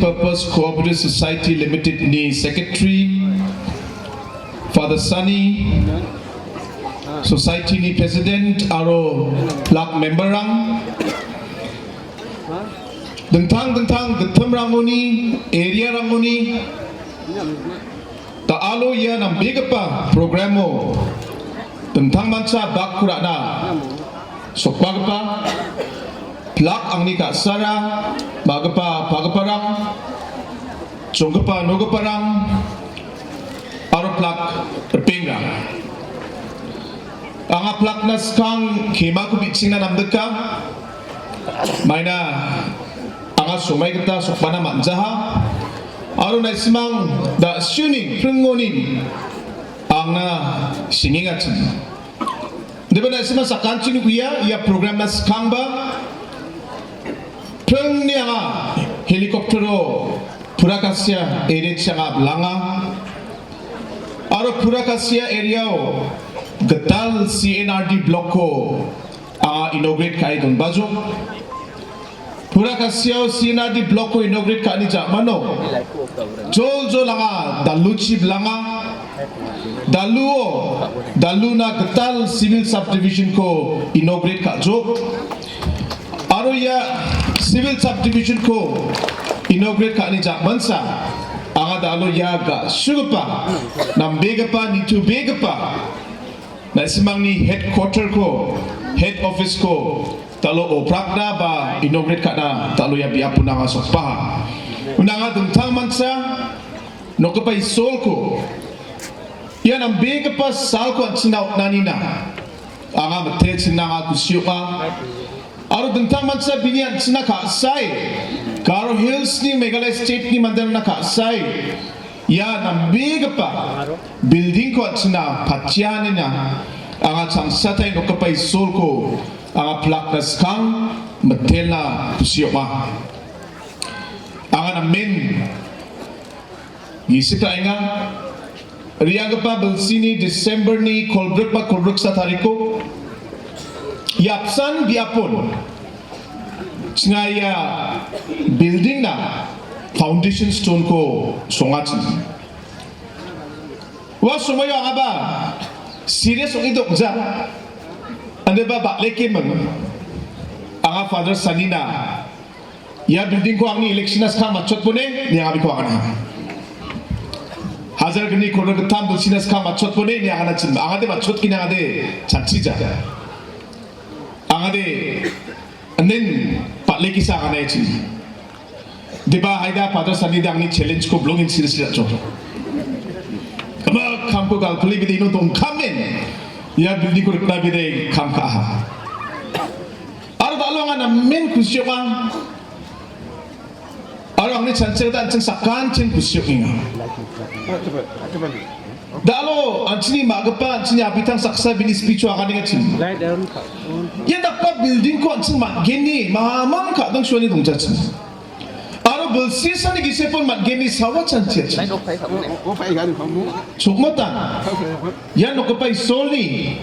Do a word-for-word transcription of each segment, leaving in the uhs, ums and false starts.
Purpose Cooperative Society Limited ni Secretary, Father Sunny, Society ni President aro Block Member-rang, dingtang-dingtang gittimrangoni, area-rangoni, ta·alo ia nambegipa programo dingtangmancha bakko ra·na sokbagipa Block angni ka·sara, ma·gipa pagiparang, chonggipa nogiparang, aro Block ripengrang. Anga Block-na skang kemako bi·chingna namdika. Maina anga somai gita sokbana man·jaha. Aro naisimang da·siuning pringonin angna singengachim. Deba naisimang sakanchini uia, ia program-na skangba pringni anga helicopter-o Purakasia area-chi anga bilanga. Aro Purakasia area-o gital C N R D block-ko anga inaugurate ka·e donbajok. Purakasia-o C N R D block-ko inaugurate ka·ani ja·mano joljol anga daluchi bilanga. Daluo, daluna gital civil subdivision-ko inaugurate ka·jok. Aro ia civil subdivision-ko inaugurate ka·ani ja·mansa, anga dalo ia ga·sugipa, nambegipa, nitobegipa, naisimangni headquarter-ko, head office-ko, dalo oprakna ba inaugurate ka·na, dalo ia biapona anga sokbaha. Unanga dingtangmancha, nokgipa Isolko, ia nambegipa salko an·chingna on·anina, anga mitelchina anga kusi ong·a. Aro dingtangmancha bini an·chingna ka·sae, Garo Hills-ni Meghalaya State-ni manderangna ka·sae, ia nambegipa building-ko an·chingna patianina, anga changsatai nokgipa Isolko, anga Block-na skang mitelna kusi ong·a. Anga namen gisik ra·enga. Re·anggipa bilsini December-ni kolgrik ba kolgriksa tariko ia apsan biapon chinga ia building-na foundation stone-ko songachim. Ua somoio angaba serious ong·e dongja. Andeba bal·ekeming anga Father Sunny-na ia building-ko angni election-na skang matchotpone, ine anga biko agana. Hajar gni kolgrik gittam bilsina skang matchotpone, ine agana chim. Angade matchotkina angade chanchija. Angade anen patlekisa agana chim. Deba haida Father Sunny-de angni challenge-ko bilongin serious ra·chok. Ama kamko galpili bide ino dongkamen. Ia building-ko rikna bide kam ka·aha. Aro dalo anga namen kusi ong·a. Aro angni chanchirangde an·ching sakantin kusi ong·enga. Dalo an·chingni ma·gipa, an·chingni abitang saksa bini speech-o aganengachim. Ia dakgipa building-ko an·ching man·geni, mamang ka·dingsoani dongjachim. Aro bilsisani gisepon man·geni sawa chanchiachim. Sokmotan. Ia nokgipa Isolni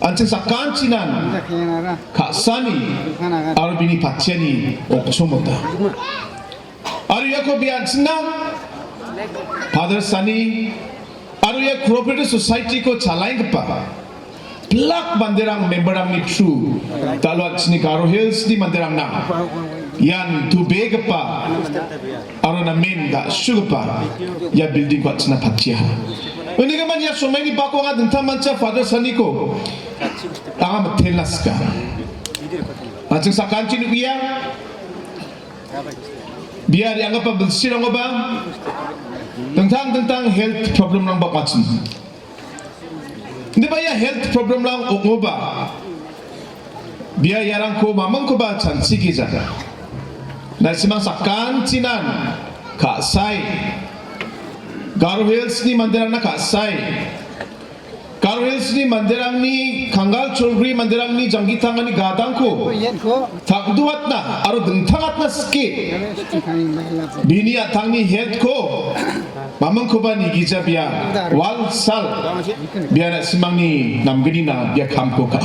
an·ching sakantinan ka·sani aro bini patiani okchomota. Aro iako bia an·chingna Father Sunny aro ia Cooperative Society-ko chalaenggipa Block manderang member-rangni through dalo an·chingni Garo Hills-ni manderangna ian nitobegipa aro namen ga·sugipa ia building-ko an·chingna patiaha. Unigimin ia somaini bako anga dingtangmancha Father Sunny-ko anga mitelna sika. An·ching sakantin uia bia re·anggipa bilsirangoba dingtang dingtang health problem-rangba ong·achim. Indiba ia health problem-rang ong·oba bia iarangko mamingkoba chanchigija. Naisimang sakantinan ka·sae, Garo Hills-ni manderangna ka·sae, Garo Hills-ni manderangni, kanggal cholgri manderangni janggitangani gadangko tangduatna aro dingtangatna sike bini an·tangni health-ko mamingkoba nigija bia wal sal bia na·simangni namgnina bia kamko ka·a.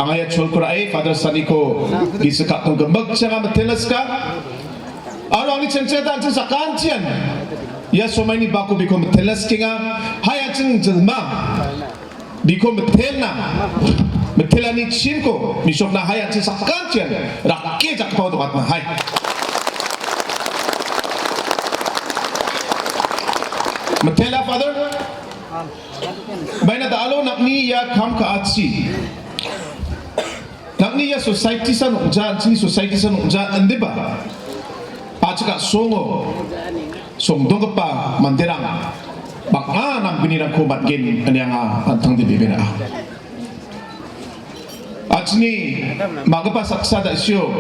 Anga ia cholko ra·e Father Sunny-ko gisik ka·tong gimik changa mitelna sika. Aro angni chengcheta an·ching sakantian ia somaini bako biko mitelna sikenga. Hai an·ching jilma biko mitelna, mitelani chinko nisokna hai an·ching sakantian rake jakpao dongatna hai. Mitela, Father. Baina da·alo nang·ni ia kam ka·achi. Nang·ni ia society san ong·ja, an·chingni society san ong·ja, indiba. A·chik a·songo songdonggipa manderang bang·a namgnirangko man·gen ine anga an·tangde bebera. An·chingni ma·gipa saksa da·sio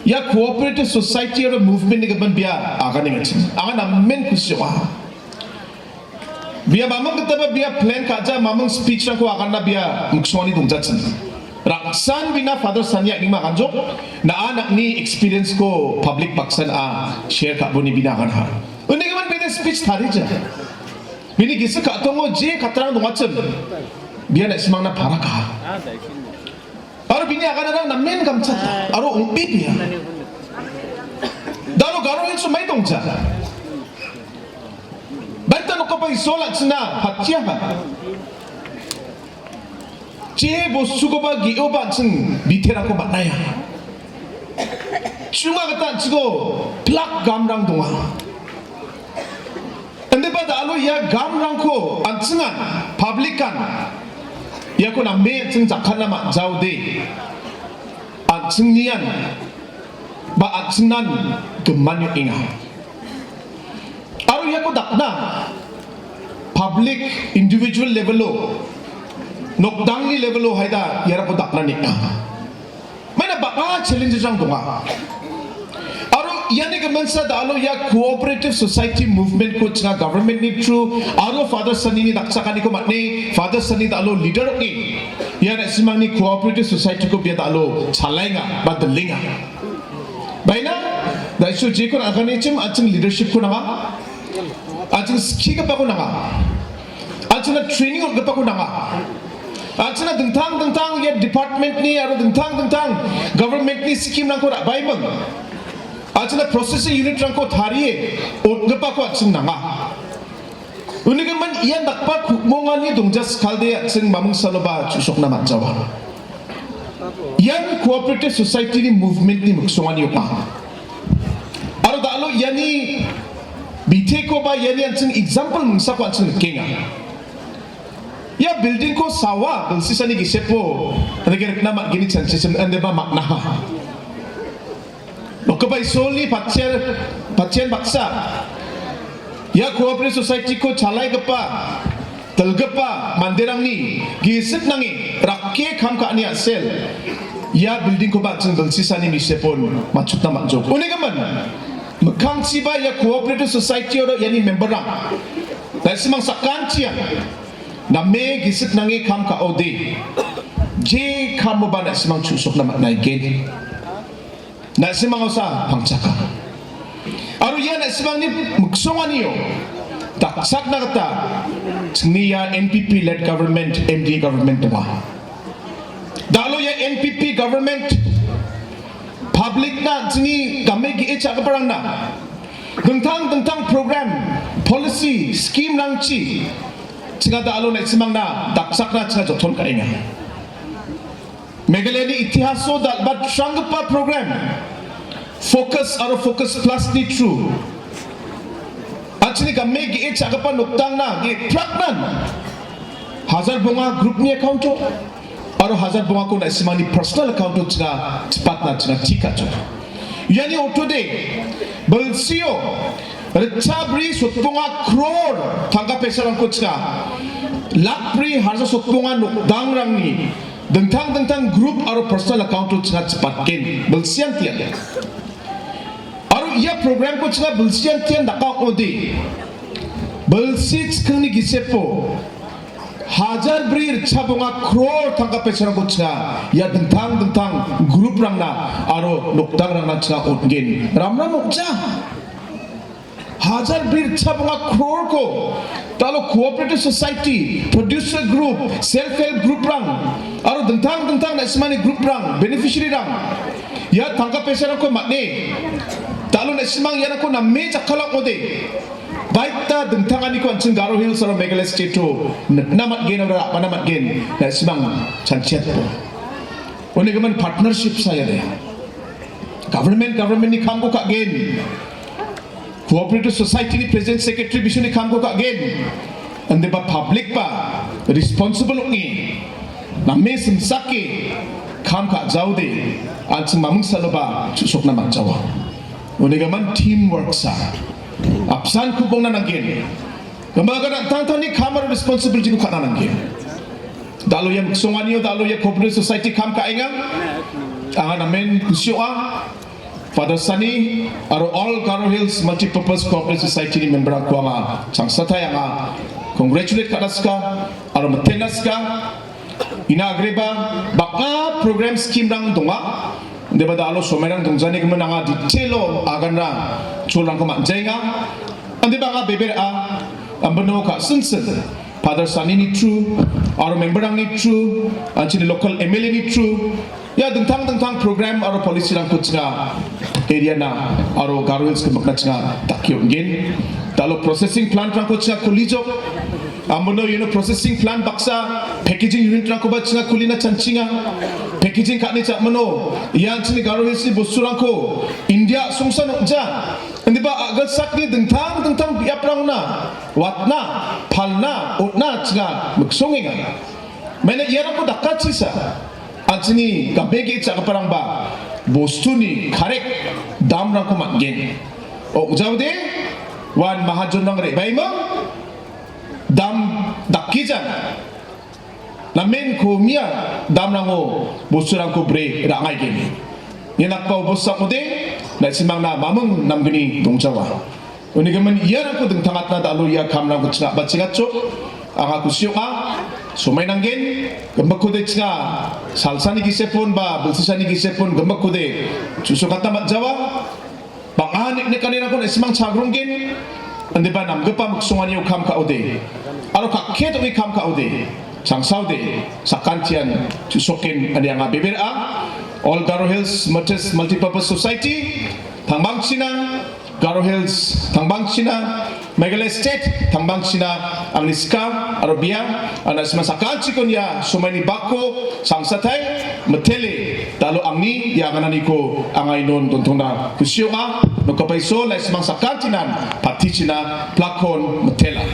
ia cooperative society aro movement-ni gimin bia aganengachim. Anga namen kusi ong·a. Bia mamung gitaba bia plan ka·ja mamung speech-rangko aganna bia miksongani dongjachim. Raksan bina Father Sania nima ganjok, na·a nang·ni experience-ko public baksan a share ka·boni bina aganha. Unigimin bina speech tarija. Bini gisik ka·tongo je katarang dongachim. Bia na·simangna paraka. Aro bini aganarang namen gamchata. Aro ong·bibia. Dalo Garo Hills-o mai dongja. Baita nokgipa Isol an·chingna patiaha. Je bostukoba ge·oba an·ching biterangko man·aia. Chunga gita an·chiko plak gamrang donga. Indiba da·alo ia gamrangko an·chingan, public-an iako name an·ching jakkalna man·jaode. An·chingnian ba an·chingnan gimin ong·enga. Aro iako dakna public, individual level-o, nokdangni level-o haida iarangko dakna neng·a. Maina bang·a challenges-rang donga. Aro iani giminsa da·alo ia cooperative society movement-ko chinga government-ni through aro Father Sani-ni dakchakaniko man·e, Father Sani da·alo leader ong·e. Ia na·simangni cooperative society-ko bia da·alo chalaenga ba dilenga. Baina, da·iso jekon aganichim an·ching leadership-ko nanga. An·ching skigipako nanga. An·chingna training on·gipako nanga. An·chingna dingtang dingtang ia department-ni aro dingtang dingtang government-ni scheme-rangko ra·baiming. An·chingna processing unit-rangko tarie on·gipako an·ching nanga. Unigimin ian dakgipa ku·mongani dongja skalde an·ching mamung saloba chu·sokna man·jawa. Ian cooperative society-ni movement-ni miksongani ong·a. Aro da·alo iani bitekoba iani an·ching example mingsako an·ching nikenga. Ia building-ko sawa, bilsisani gisepo, rege rikna man·gni chanchichim, indiba man·aha. Nokgipa Isolni patien, patien baksa. Ia cooperative society-ko chalaigipa, dilgipa manderangni gisik nange rakke kam ka·ani a·sel. Ia building-koba an·ching bilsisani gisepon matchotna man·jok. Unigimin, mikkangchiba ia cooperative society aro iani member-rang. Na·simang sakantian, name gisik nange kam ka·ode. Je kamoba na·simang chu·sokna man·aigen. Na·simang osa pangchaka. Aro ia na·simangni miksonganio dakchakna gita chingni ia N P P led government, M D A government donga. Da·alo ia N P P government public-na chingni game ge·e cha·giparangna dingtang dingtang program, policy, scheme-rangchi chinga da·alo na·simangna dakchakna chinga joton ka·enga. Meghalayani itihaso dal·batranggipa program, Focus aro Focus Plus-ni through. An·chingni game ge·e cha·gipa nokdangna ge·praknan hajar bonga group-ni account-o aro hajar bongako na·simangni personal account-o chinga chipatna chinga chikacho. Iani otode bilsio ritchabri sotbonga crore tangka paisarangko chinga lakbri hajar sotbonga nokdangrangni dingtang dingtang group aro personal account-o chinga chipatgen bilsian tian. Aro ia program-ko chinga bilsian tian daka ong·ode. Bilsi chikkingni gisepo hajar bri ritchabonga crore tangka paisarangko chinga ia dingtang dingtang group-rangna aro nokdangrangna chinga on·gen. Ramram ong·ja. Hajar bri ritchabonga crore-ko da·alo cooperative society, producer group, self help group-rang aro dingtang dingtang na·simani group-rang, beneficiary-rang ia tangka paisarangko man·e Da·alo na·simang iarangko name jakkalak ong·ode. Baita dingtanganiko an·ching Garo Hills aro Meghalaya State-o nikna man·gen aro ra·bana man·gen na·simang chanchiatbo. Unigimin partnership sae ade. Government, government-ni kamko ka·gen. Cooperative Society-ni President Secretary bisingni kamko ka·gen. Indiba public-ba responsible ong·e, name simsake kam ka·jaode, an·ching maming saloba chu·sokna man·jawa. Unigimin teamwork sa. Apsan kubongna nanggen. Gimbagan an·tangtangni kam aro responsibility-ko ka·na nanggen. Da·alo ia miksonganio, da·alo ia Cooperative Society kam ka·enga. Anga namen kusi ong·a. Father Sunny aro all Garo Hills Multipurpose Cooperative Society-ni member-rangko anga changsatai anga congratulate ka·na sika aro mitelna sika. Ina agreba bang·a program scheme-rang donga. Indiba da·alo somairang dongjanigimin anga detail-o aganra cholrangko man·jaenga. Indiba anga bebe ra·a, ambino ka·sinsin Father Sunny-ni through, aro member-rangni through, an·chingni local M L A-ni through, ia dingtang dingtang program aro policy-rangko chinga area-na aro Garo Hills gimikna chinga dake on·gen. Da·alo processing plant-rangko chinga kulijok. Ambino iano processing plant baksa, packaging unit-rangkoba chinga kulina chanchinga. Packaging ka·ani cha·mano, ia an·chingni Garo Hills-ni bosturangko India songsan ong·ja. Indiba a·gilsakni dingtang dingtang biaprangna watna, palna, on·na chinga miksongenga. Maina iarangko dakachisa, an·chingni gabe ge·e cha·giparangba bostuni karek damrangko man·gen. Ong·jaode, uan mahajonrang re·baiming dam dakgijang. Namen ko mia damrango bosturangko bri ra·angaigen. Ia nakpa obosa ong·ode, na·simangna maming namgni dongjawa. Unigimin iarangko dingtangatna da·alo ia kamrangko chinga·, ba chingatchok. Anga kusi ong·a, somai nanggen, gimikode chinga, salsani gisepon ba bilsisani gisepon gimikode chu·sokatna man·jawa. Bang·a nik-, nikanirangko na·simang chagronggen, indiba namgipa miksonganio kam ka·ode, aro ka·ke dong·e kam ka·ode, changsaode, sakantian chu·sokgen ine anga bebe ra·a. All Garo Hills Multis-, Multipurpose Society, tangbangchina, Garo Hills, tangbangchina, Meghalaya State, tangbangchina, angni sika, aro bia, ana sima sakantikon ia somaini bako, sangsatai, mitele, da·alo angni ia agananiko anga inon dontongna kusi ong·a, nokapaiso, na·simang sakantinan, patichina, plakon, mitela.